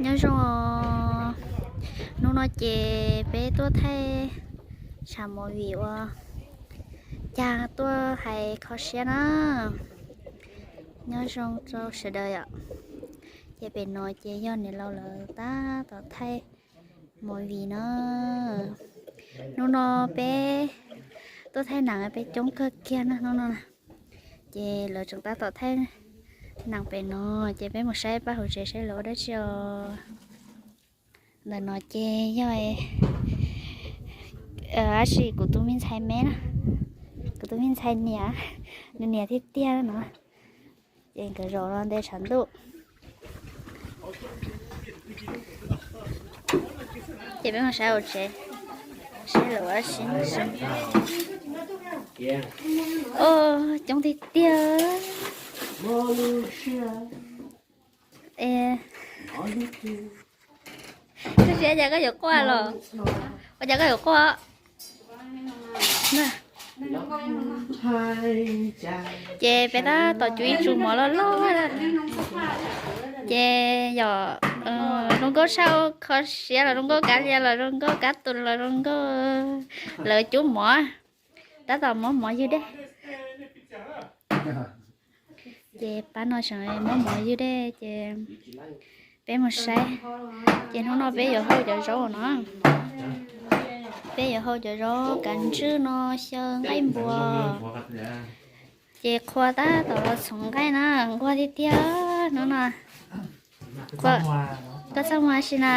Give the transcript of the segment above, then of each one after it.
Nyob zoo, hnub no ces peb tuaj thaij tshav movie ua cas tuaj hais kho siab na. Nyob zoo rau sawv daws yom. Ces pem no ces yog niam laus lawv tab tom thaij movie na. Hnub no peb tuaj thaij nees peb coob kawg kiag na hnub no na. Ces lawv tseem tab tom thaij nees pem no, ces peb mus saib pab hauv tsev saib lawv ua dab tsi os. Ntawm no ces yog tab sis kuv tus me ntxhais me na, kuv tus me ntxhais niam, nws niam tiag tiag no. Ces nkawd zaum los nte tshav ntuj. Ces peb mus saib hauv tsev, saib lawv ua si. Coob tiag tiag. Koj siab cas koj yuav quaj los? Ua cas koj yuav quaj? Ces peb tab tom cuab ib tsu mov loj loj. Ces yog zoo nkauj sab kho siab los zoo nkauj kav liam los zoo nkauj kab tus los zoo nkauj, lawv cuab mov, tab tom muab mov ywg dej. Ces pab no tseem muab mov ywg dej ces peb mus saib. Ces hnub no peb yuav hau cov zaub no. Peb yuav hau cov zaub kav ntswj no, xyaw nqaij npua. Ces qhua tab tom los txhoov nqaij na, nquag tiag tiag hnub no. Koj txaj muag si na.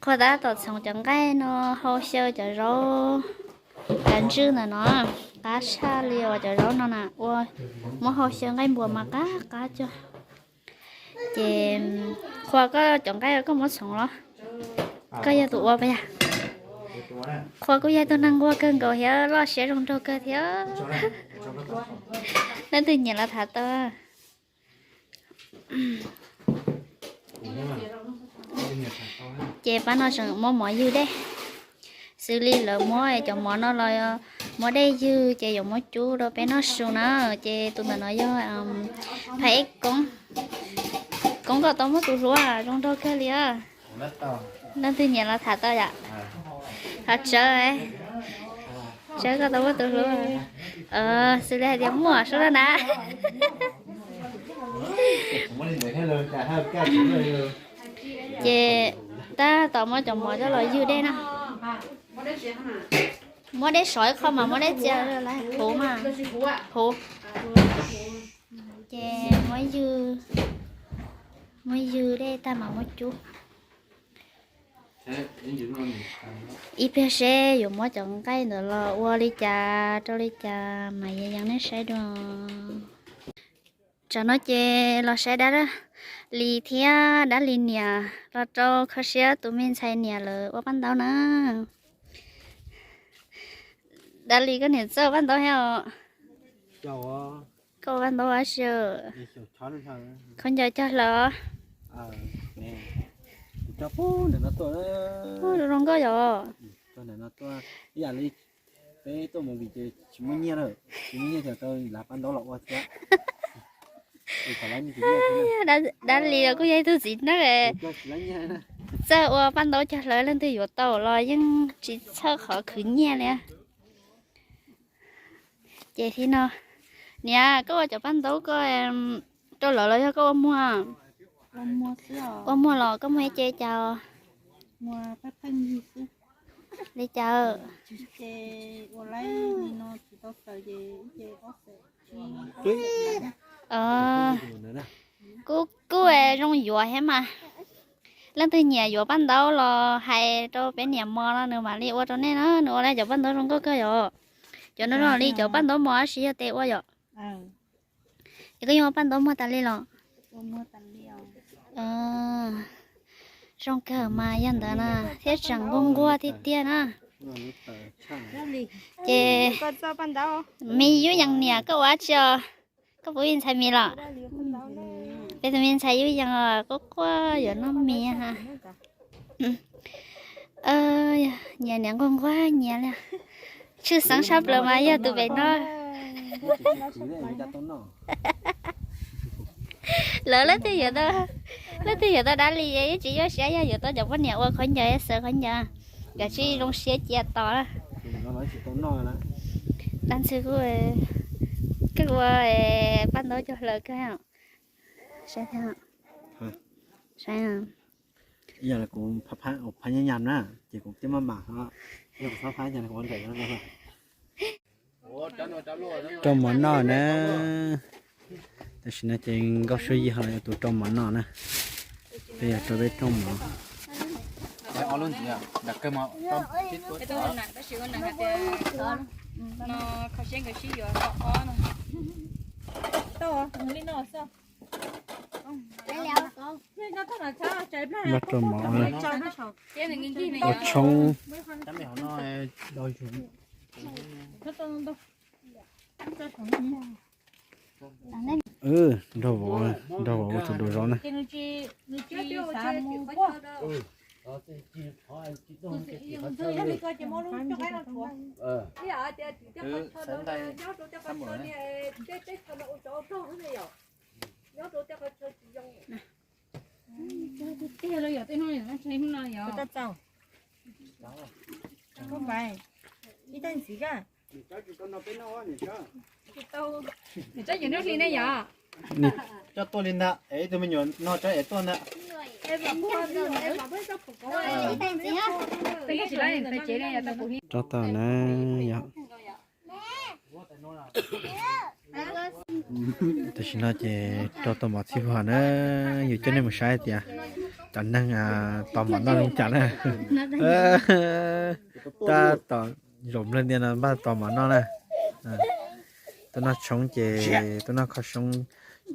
Qhua tab tom txhoov cov nqaij no, hau xyaw cov zaub kav ntswj ntawm no. Qab tshaj li uas cov zaub no na, ua muab hau xyaw nqaij npua mas qab qab cuag. Ces qhua, koj cov nqaij koj muab txhoov los? Koj yog tus ua puas yog? Qhua kuj yog tus neeg nquag kawg nkaus thiab loj siab zoo nraug kawg thiab. Leej twg nyiam los tham tau. Ces pab no tseem muab mov ywg dej, xws li lawv muab cov mov no los muab dej ywg ces yuav muab cub rau peb noj su na. Ces tus ntawm no yog Phaj Ej Koob. Koob, koj tau muaj tus hlub zoo nraug kawg li. Leej twg nyiam los tham tau yom. Ho Tsawb, Tsawb koj tau muaj tus hlub, xws li hais tias muaj sub na. Ces tab tom muab cov mov coj los ywg dej na. Muab dej sov ib qho mas muab dej txias huv mas, huv. Ces muab ywg, muab ywg dej tag mas muab cub. Ib pliag seb yuav muab cov nqaij ntawd los ua li cas rau li cas mas yeej yees nej saib dua. Tsam no ces los saib dab Lis thiab dab Lis niam los rau kho siab tus me ntxhais niam lawv ua paj ntaub na. Dab Lis, koj niam txawj ua paj ntaub thiab os? Koj ua paj ntaub ua si? Khaub ncaws cog hlaws. Zoo nkauj yom. Peb tuaj mus vim ces tsis muaj nyiaj lawm, tsis muaj nyiaj ces tau lav paj ntaub los ua thiab. Dab Lis los kuj yog ib tug txiv neej txawj ua paj ntaub cog hlaws, leej twg yuav tau los yeej tsis txhawj qhov khwv nyiaj li. Ces thiab no, niam, koj ua cov paj ntaub koj rau lawv los yog koj ua muag? Ua muag los koj muag ib ce cas? Li cas? Kuj, kuj zoo yuav thiab mas. Leej twg nyiam yuav paj ntaub los hais rau peb niam mos no nws mam li ua rau nej na, nws ua li cov paj ntaub zoo nkauj kawg yom. Cov no zoo li cov paj ntaub mos tab sis yog tes ua yom. Es koj yeej ua paj ntaub muag tas li los? Zoo kawg mas yog ntawd na, thiab tseem nquag nquag tiag tiag na. Ces me Yub Yees niam, koj ua dab tsi os? Koj puas ib ntxhais mis los? Peb tus me ntxhais Yub Yees os, quaj quaj yuav noj mis ha. Nyias niam nquag nquag nyias li. Tshwj xeeb tshaj plaws mas yog tus pem no. Lawv leej twg yuav tau, leej twg yuav tau dab li, yeej tsis nyuaj siab yog yuav tau cov poj niam ua khaub ncaws, xaws khaub ncaws, kav tsij zoo siab cia tos. Dab ntxwg kuj, kawg ua paj ntaub cog hlaws kawg. Saib thiab, saib. Ib yam li kuv phab nyab nyam na, ces kuv twb maj mam, yog kuv txhob phab ces kuv ua nraim no. Rau mov noj na. Tam sim no ces Nkauj Suab Yig ho los yuav tus rau mov noj na. Peb yuav rau peb rau mov. Noj rau mov, ua tshoob. Nrog vauv, nrog vauv ua tus dua zaub na. Coj tuaj li ntag, es ib tug me nyuam no tso es tuaj ntag. Rau tau na, yog. Tam sim no ces rau tau mov txhij huam na, yus coj nej mus saib tias cov neeg tos mov noj zoo cas na. Tab tom zaum nplawg ntia no npaj tos mov noj na. Tuaj noj tshoob ces tuaj noj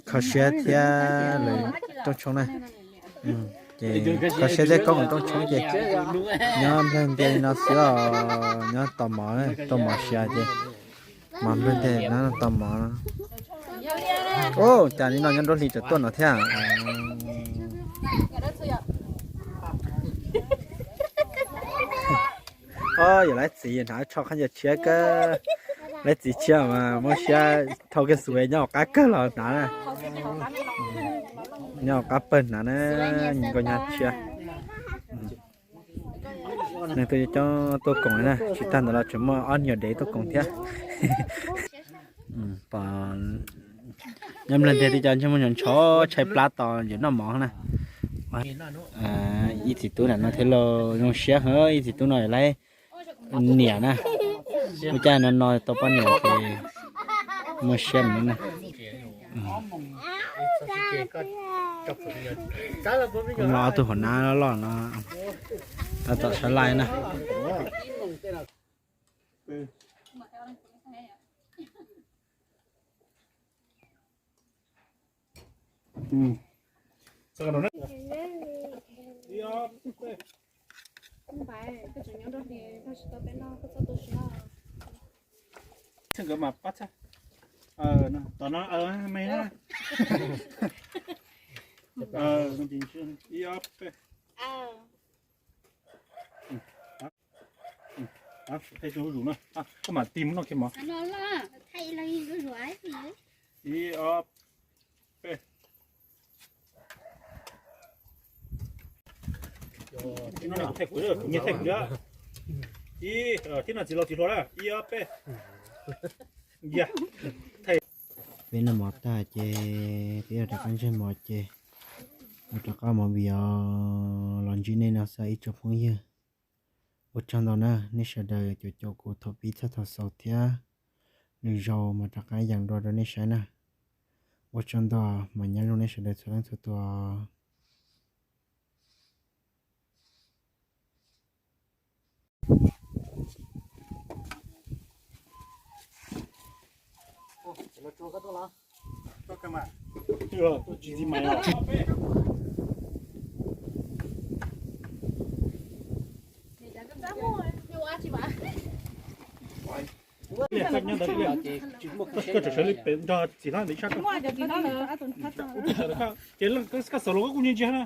kho siab thiab lawv rooj tshoob na. Ces kho siab thiab koob rooj tshoob ces nyob nplawg ntia li no xwb os, nyob tos mov, rau mov siav ces mov nplawg ntia no tos mov. Ua cas li no nyob nruab hlis tseem tuaj no thiab. Os, yog lawv txiv hnav tsho khaub ncaws tshiab kawg, lawv txiv tshiab mas muab siab thau kiag xus nyob hauv qab kawg los hnav na. Nyob hauv qab pawg hnav na, nkauj nyab tshiab. Nws twb coj tuaj koom na, tsis tag ntawd los tseem muaj ob nyuag dev tuaj koom thiab. Nyob nplawg ntiag tib co ntsej muag ntshav ntshav tshaib plab tos yuav noj mov na. Ib txiv tub ntawm no thiab los zoo siab heev, ib txiv tub no lawv niam na. Ua cas no no tau poj niam ces muaj siab mus na. Kuv los ob tug hauv nab loj loj no tab tom sab laij na. Nkawd mas pab txhab. Tom no me na. Ib ob peb. Peb zuj zus na, koj mam tig mus noj kiag mov. Ib ob peb. Thaij kuv, kuv nyiag thaij kuv. Ib, thiab no txiv laus txiv hluas na, ib ob peb. Peb noj mov tag ces peb yuav rov qab ntsej mov ces yuav rov qab mus vios los ntsib nej no xwb ib tsoom phooj ywg. Ua tsaug ntau na nej sawv daws caum caum kuv thaum pib txog thaum xaus thiab. Lwm zaus mam rov qab yees dua rau nej saib na. Ua tsaug ntau, mas nyob zoo nej sawv daws txhua leej txhua tus. Koj tseem sawv li pem nrog txiv hlob ntawd sab ko. Ces koj xav los koj kuj ntsia ntsia na.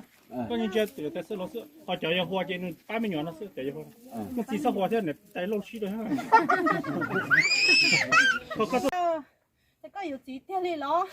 Koj ntsia ntsia tias xav los xwb, ho cov yog hua ces nws pab me nyuam no xwb, cov yog hua. Koj txiv txhob hua thiab niam tais lauj sib rau. Koj yuav txiv tiag li los?